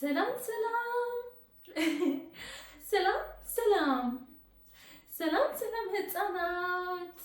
ሰላም ሰላም ሰላም ሰላም ሰላም ሰላም ህፃናት፣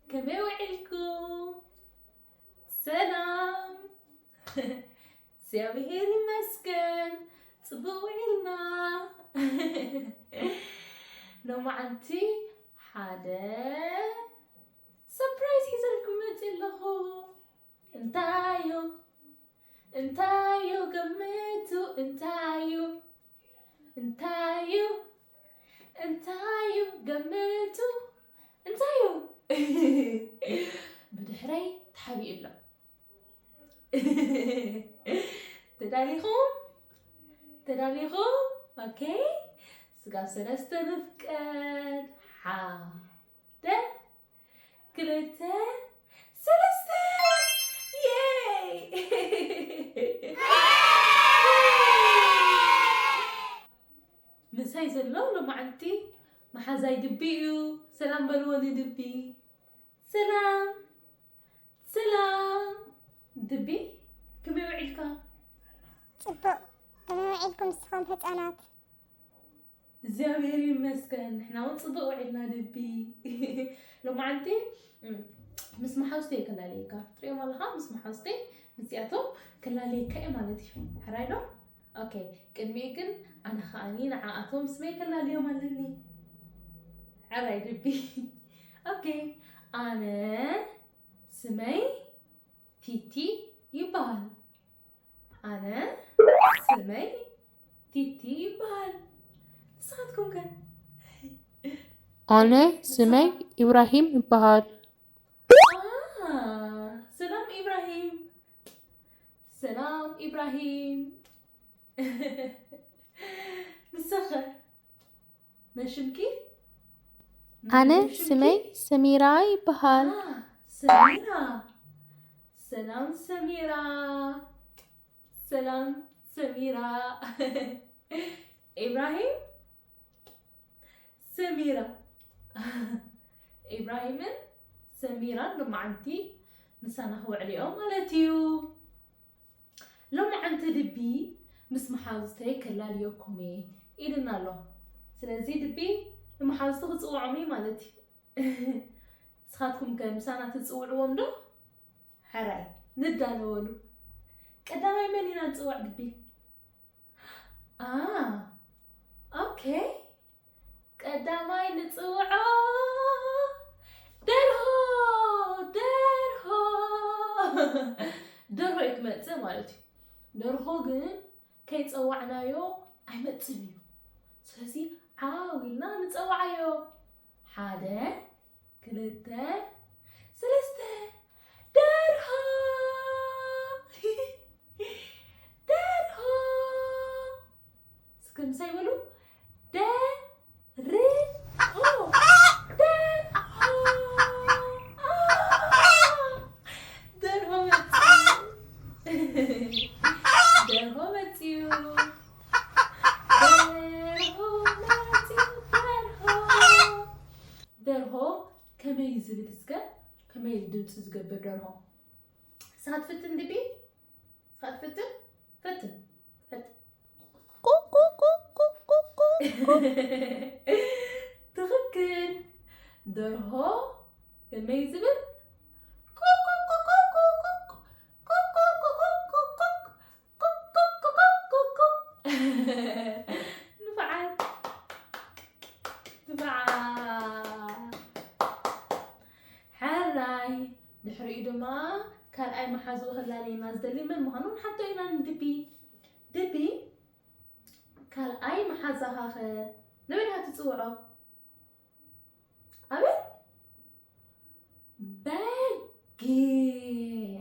ከመይ ውዒልኩም? ሰላም፣ እግዚኣብሔር ይመስገን፣ ጽቡቕ ውዒልና። ሎማዓንቲ ሓደ ሰርፕራይዝ ሒዘልኩም መፅእ ኣለኹ። እንታዩ? እንታዩ? ገምቱ። እንታዩ? እንታዩ? እንታዩ? ገምቱ። እንታዩ? ብድሕረይ ተሓቢኡ ኣሎ። ተዳሊኹም? ተዳሊኹም? ኦኬ። ስጋብ ሰለስተ ንፍቀድ። ሓደ፣ ክልተ፣ ሰለስተ። የይ! ምሳይ ዘሎ ሎማዓንቲ መሓዛይ ድቢ እዩ። ሰላም በልዎ ንድቢ። ሰላም ሰላም ድቢ፣ ከመይ ውዒልካ? ጽቡቕ። ከመይ ውዒልኩም ንስኹም ህጻናት? እግዚኣብሔር ይመስገን፣ ንሕና እውን ጽቡቕ ውዒልና ድቢ። ሎማዓንቲ ምስ መሓዙተይ ከላልየካ ትሪኦም ኣለኻ፣ ምስ መሓዙተይ ምስዚኣቶም ከላልየካ እየ ማለት እዩ። ሕራይ ዶ? ኦኬ፣ ቅድሚኡ ግን ኣነ ከዓኒ ንዓኣቶም ስመይ ከላልዮም ኣለኒ። ሕራይ ድቢ። ኦኬ፣ ኣነ ስመይ ቲቲ ይበሃል። ኣነ ስመይ ቲቲ ይበሃል። ንስኻትኩም ከ? ኣነ ስመይ ኢብራሂም ይበሃል። ሰላም ኢብራሂም። ሰላም ኢብራሂም። ንስኸ? መሽምኪ? ኣነ ስመይ ሰሚራ ይበሃል። ሰሚራ። ሰላም ሰሚራ። ሰላም ሰሚራ። ኢብራሂም፣ ሰሚራ። ኢብራሂምን ሰሚራን ሎማዓንቲ ምሳና ክውዕሉ እዮም ማለት እዩ። ሎማዓንቲ ድቢ ምስ መሓዙተይ ከላልየኩም እየ ኢሉና ኣሎ። ስለዚ ድቢ ንመሓዙቱ ክፅውዖም እዩ ማለት እዩ። ንስኻትኩም ከ ምሳና ትፅውዕዎም ዶ? ሕራይ ንዳለወሉ። ቀዳማይ መን ኢና ንፅውዕ ድቢ? ኣ ኦኬ፣ ቀዳማይ ንፅውዖ ደርሆ። ደርሆ ደርሆ እዩ ክመፅእ ማለት እዩ። ደርሆ ግን ከይፀዋዕናዮ ኣይመፅን እዩ። ስለዚ ዓው ኢልና ንፀዋዓዮ። ሓደ፣ ክልተ፣ ሰለስተ። ደርሆ። ደርሆ። እስከ ምሳይ በሉ። ደርሆ። ደርሆ። ደርሆ መፅዩ። ደርሆ መፅዩ። ደርሆ መፅዩ። ደርሆ። ደርሆ ከመይ ዝብል እስከ? ከመይ ድምፂ ዝገብር ደርሆ? ንስኻ ትፍትን ድቢ? ንስኻ ትፍትን? ፈትን። ፈትን። ትኽክል። ደርሆ ከመይ ዝብል? ንፋዓት። ንፋዓት። ሕራይ። ድሕሪኡ ድማ ካልኣይ መሓዝኡ ከላለየና ዝደሊ መን ምዃኑ ንሓቶ ኢና ንድቢ። ድቢ፣ ካልኣይ መሓዛኻ ኸ ንመን ኢኻ ትጽውዖ? ኣበይ? በጊዕ።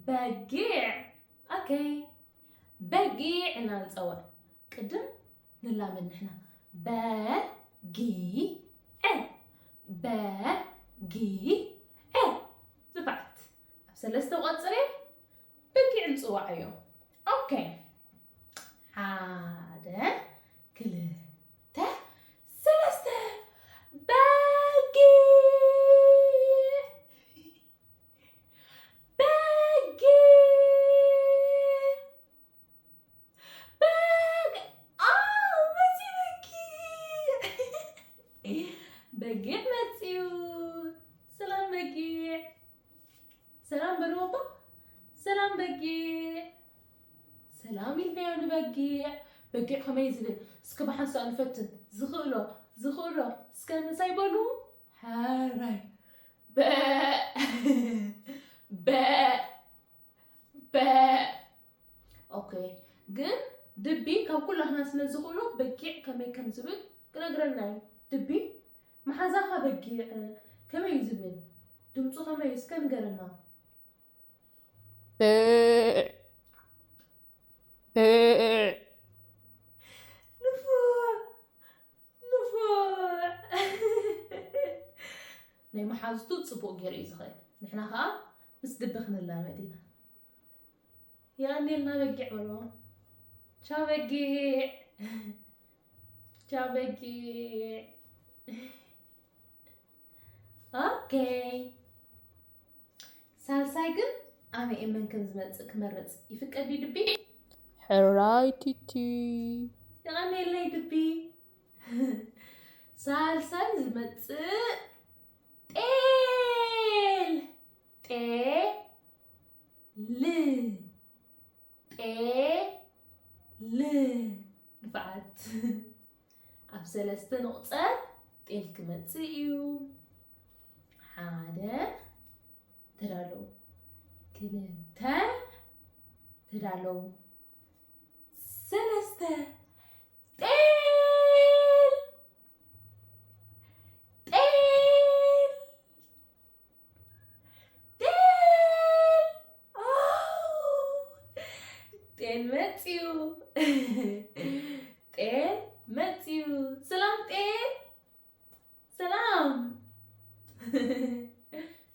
በጊዕ። ኦኬ። በጊዕ ኢና ንጸውዕ። ቅድም ንላመድ ንሕና። በጊዕ። በጊዕ። ንፋዓት። ኣብ ሰለስተ ቆጽሬ በጊዕ ንጽውዓዮ። ኦኬ። ሓደ፣ ክልተ፣ ሰለስተ። በጊዕ። በጊዕ። ሰላም ኢልናዮ ንበጊዕ። በጊዕ ከመይ ዝብል? እስከ ብሓንሳእ ንፈትን። ዝኽእሎ፣ ዝኽእሎ። እስከ ምሳይ በሉ። ሕራይ። በ፣ በ፣ በ። ኦኬ። ግን ድቢ ካብ ኩላህና ስለ ዝኽእሎ በጊዕ ከመይ ከም ዝብል ክነግረና እዩ። ድቢ፣ መሓዛኻ በጊዕ ከመይ እዩ ዝብል? ድምፁ ከመይ እዩ? እስከ ንገረና። ብዕ፣ ብዕ። ንፉዕ፣ ንፉዕ። ናይ መሓዝቱ ጽቡቕ ገይሩ እዩ ዝኽእል። ንሕና ኸኣ ምስ ድቢ ክንላመድ ኢና። የቐንየልና በጊዕ በሎ። ቻው በጊዕ። ቻው በጊዕ። ኦኬ። ሳልሳይ ግን ኣነ እየ መን ከም ዝመጽእ ክመርጽ። ይፍቀድ ድዩ ድቢ? ሕራይ ቲቲ። የቐንየለይ ድቢ። ሳልሳይ ዝመጽእ ጤል። ጤል። ጤል። ንፍዓት። ኣብ ሰለስተ ንቑጸር። ጤል ክመጽእ እዩ። ሓደ። ተዳለዉ። ክልተ። ተዳለዉ። ሰለስተ። ጤል። ጤል። ጤል። ኣው! ጤል መጽዩ። ጤል መጽዩ። ሰላም ጤል። ሰላም።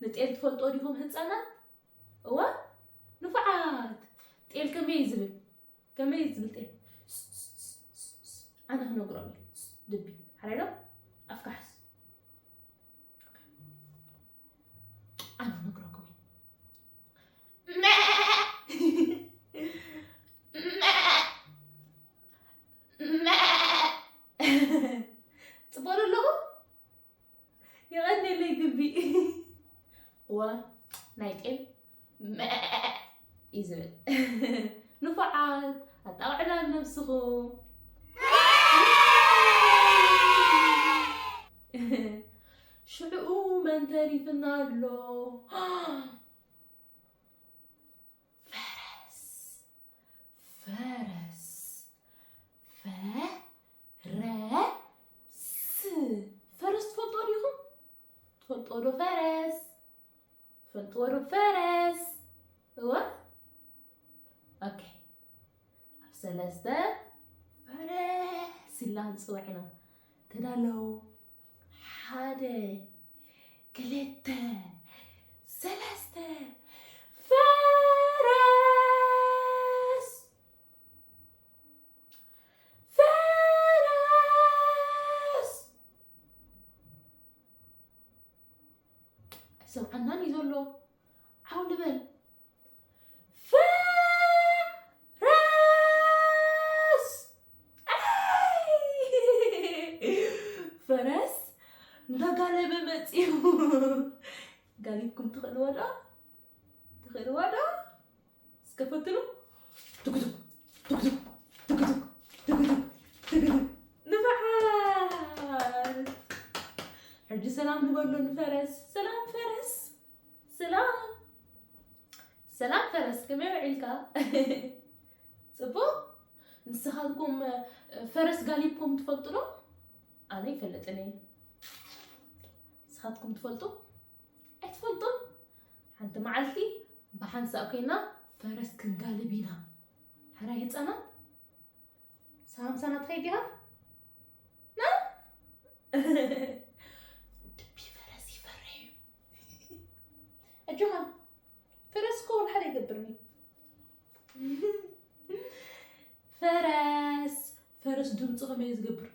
ንጤል ትፈልጦ ዲኹም ህጻናት? እወ፣ ንፉዓት። ጤል ከመይ እዩ ዝብል? ከመይ እዩ ዝብል ጤል? ኣነ ክነግሮም እየ። ድቢ። ሓራይ ዶ? ኣፍካ ሓዝ። ኣነ ክነግረኩም እየ። መ-፣ መ-፣ መ-፣ ጽቡቕ ዶ ኣለኹ? የቐንየለይ ድቢ። እወ፣ ናይ ጤል መ-፣ እዩ ዝብል። ንፉዓት፣ ኣጣቕዕላ ነብስኹም። ሽዕኡ መን ተሪፍና ኣሎ? ፈረስ። ፈረስ። ፈረስ። ፈረስ ትፈልጥዎ ዲኹም? ትፈልጥዎ ዶ ፈረስ? ትፈልጥዎ ዶ ፈረስ? እወ? ኦኬ። ኣብ ሰለስተ ፈረስ ኢልና ንጽውዕ ኢና። ተዳለዉ። ሓደ፣ ክልተ፣ ሰለስተ። ፈረስ! ፈረስ! ኣይሰምዓናን እዩ ዘሎ። ዓው ንበል። ፈረስ! ኣይ! ፈረስ እንዳጋለበ መጺኡ። ጋሊብኩም ትኽእልዎ ዶ? ትኽእልዎ ዶ? እስከ ፈትኑ። ትጉቱግ፣ ትጉቱግ፣ ትጉቱግ፣ ትጉቱግ፣ ትጉቱግ። ንፍዓት! ሕጂ ሰላም ንበሎ ንፈረስ። ሰላም ፈረስ። ሰላም። ሰላም ፈረስ፣ ከመይ ውዒልካ? ጽቡቕ? ንስኻትኩም፣ እ፣ ፈረስ ጋሊብኩም ትፈልጡ ዶ? ኣነ ይፈልጥን እየ። ንስኻትኩም ትፈልጡ? ኣይትፈልጡን? ሓንቲ መዓልቲ ብሓንሳእ ኮይና ፈረስ ክንጋልብ ኢና። ሕራይ ህጻናት? ሰላም ሰናት ኸይድ ዲኻ? ና? ድቢ ፈረስ ይፈርሕ እዩ። ኣጆኻ፣ ፈረስ እኮ ወላ ሓደ ኣይገብርን እዩ። ፈረስ፣ ፈረስ ድምፁ ከመይ እዩ ዝገብር?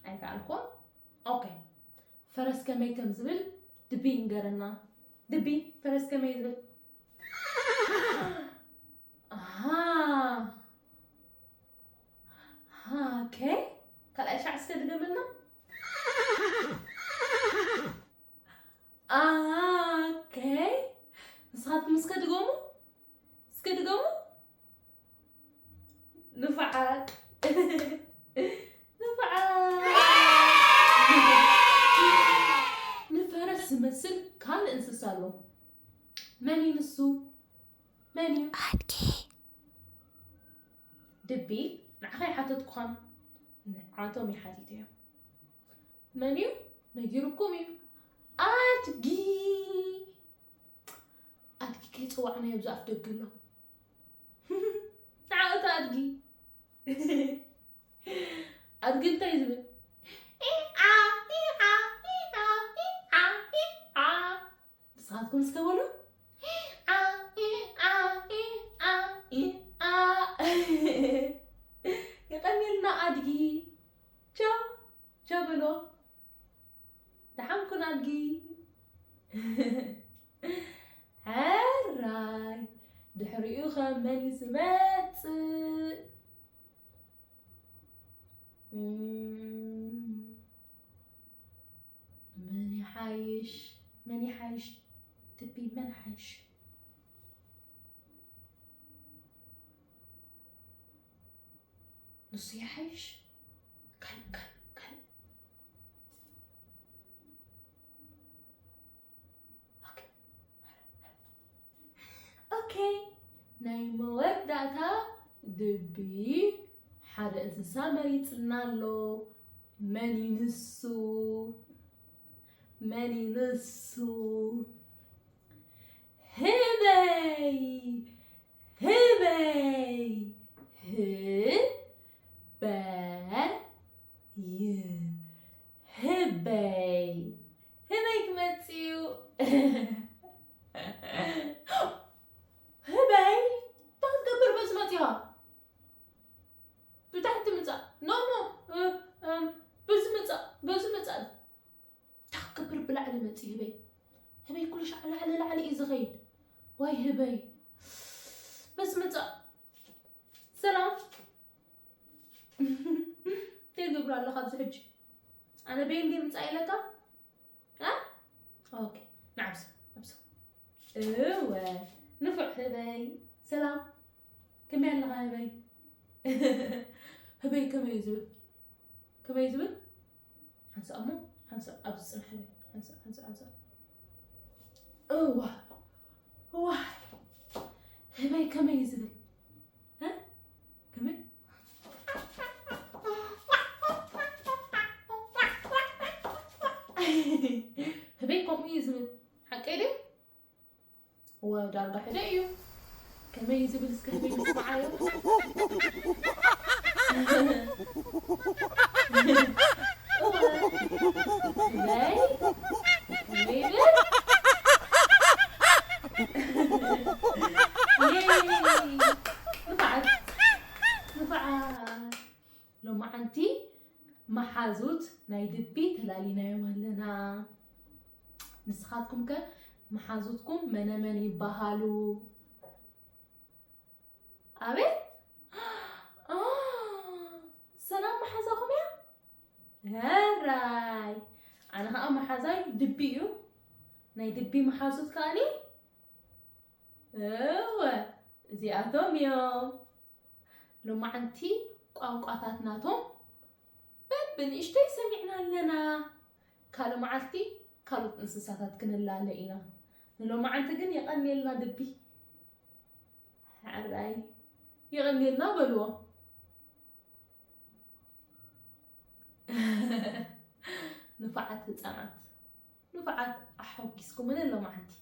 ኣይከኣልኩን። ኦኬ። ፈረስ ከመይ ከም ዝብል ድቢ ንገረና። ድቢ፣ ፈረስ ከመይ ዝብል? ኣሃ። ኣሃ፣ ኦኬ። ካልኣይ ሻዕ እስከ ድገመልና። ኦኬ። ንስኻትኩም እስከ ድገሙ። እስከ ድገሙ። ንፉዓት። ንፉዓት። ንፈረስ ዝመስል ካልእ እንስሳ ኣሎ። መን እዩ ንሱ? መን እዩ? ኣድጊ። ድቢ፣ ንዓኻ ይሓተትኩኻን ንዓቶም ይሓቲቱ እዮም። መን እዩ? ነጊሩኩም እዩ። ኣድጊ። ኣድጊ ከይጸዋዕናዮ ኣብዚ ኣፍ ደገ ኣሎ። ንዓወት ኣድጊ። ኣድጊ እንታይ ዝብል? ኢዓ፣ ኢዓ፣ ኢዓ፣ ኢዓ፣ ኢዓ። ንስኻትኩም እስከ በሉ። ኢዓ፣ ኢዓ፣ ኢዓ፣ ኢዓ። የቐንየልና ኣድጊ። ቻው፣ ቻው በሎ። ደሓን ኩን ኣድጊ። ሕራይ። ድሕሪኡ ኸ መን እዩ ዝመጽእ? እም፣ መን ይሓይሽ? መን ይሓይሽ? ድቢ መን ይሓይሽ? ንሱ ይሓይሽ? ካልእ፣ ካልእ፣ ካልእ። ኦኬ። ኦኬ፣ ናይ መወዳእታ ድቢ ሓደ እንስሳ መሪጽልና ኣሎ። መን እዩ ንሱ? መን እዩ ንሱ? ህበይ! ህበይ! ህበይ! ህበይ! ህበይ ክመጽእ እዩ። ህበይ! እንታይ ክትገብር በዚ መጺኻ? ብታሕቲ ምጻእ። ኖ፣ ኖ። እ፣ እም፣ በዚ ምጻእ፣ በዚ ምጻእ። እንታይ ክገብር ብላዕሊ መጺእ ህበይ? ህበይ ኩሉ ሻዕ ላዕሊ ላዕሊ እዩ ዝኸይድ። ዋይ ህበይ። በዚ ምጻእ። ሰላም። እንታይ ትገብር ኣለኻ ኣብዚ ሕጂ? ኣነ በይ እንድየ ምጻእ ኢለካ? እ? ኦኬ፣ ንዓብሰ፣ ንዓብሰ። እወ፣ ንፉዕ ህበይ። ሰላም። ከመይ ኣለኻ ህበይ? ህበይ ከመይ እዩ ዝብል? ከመይ እዩ ዝብል? ሓንሳእ እሞ፣ ሓንሳእ ኣብዚ ጽናሕ ህበይ። ሓንሳእ፣ ሓንሳእ፣ ሓንሳእ። እዋ፣ እዋ። ህበይ ከመይ እዩ ዝብል? እ? ከመይ? ህበይ ከምኡ እዩ ዝብል። ሓቀይ ድዩ? እወ፣ ዳርጋ ሕደ እዩ። ከመይ እዩ ዝብል እስከ ህበይ ንስምዓዮ። እወ። ህበይ? ከመይ ይብል? የይ! ንፉዓት! ንፉዓት! ሎማዓንቲ መሓዙት ናይ ድቢ ተላሊናዮም ኣለና። ንስኻትኩም ከ መሓዙትኩም መነመን ይበሃሉ? ኣቤት! አ፣ ሰላም መሓዛኹም እያ? ሕራይ! ኣነ ኸኣ መሓዛይ ድቢ እዩ። ናይ ድቢ መሓዙት ከኣኒ? እወ፣ እዚኣቶም እዮም። ሎማዓንቲ ቋንቋታት ናቶም በብንእሽተይ ሰሚዕና ኣለና። ካልእ መዓልቲ ካልኦት እንስሳታት ክንላለ ኢና። ንሎማዓንቲ ግን የቐንየልና ድቢ። ሕራይ፣ የቐንየልና በልዎ። ንፉዓት ህጻናት፣ ንፉዓት ኣሐጒስኩምኒ ሎማዓንቲ።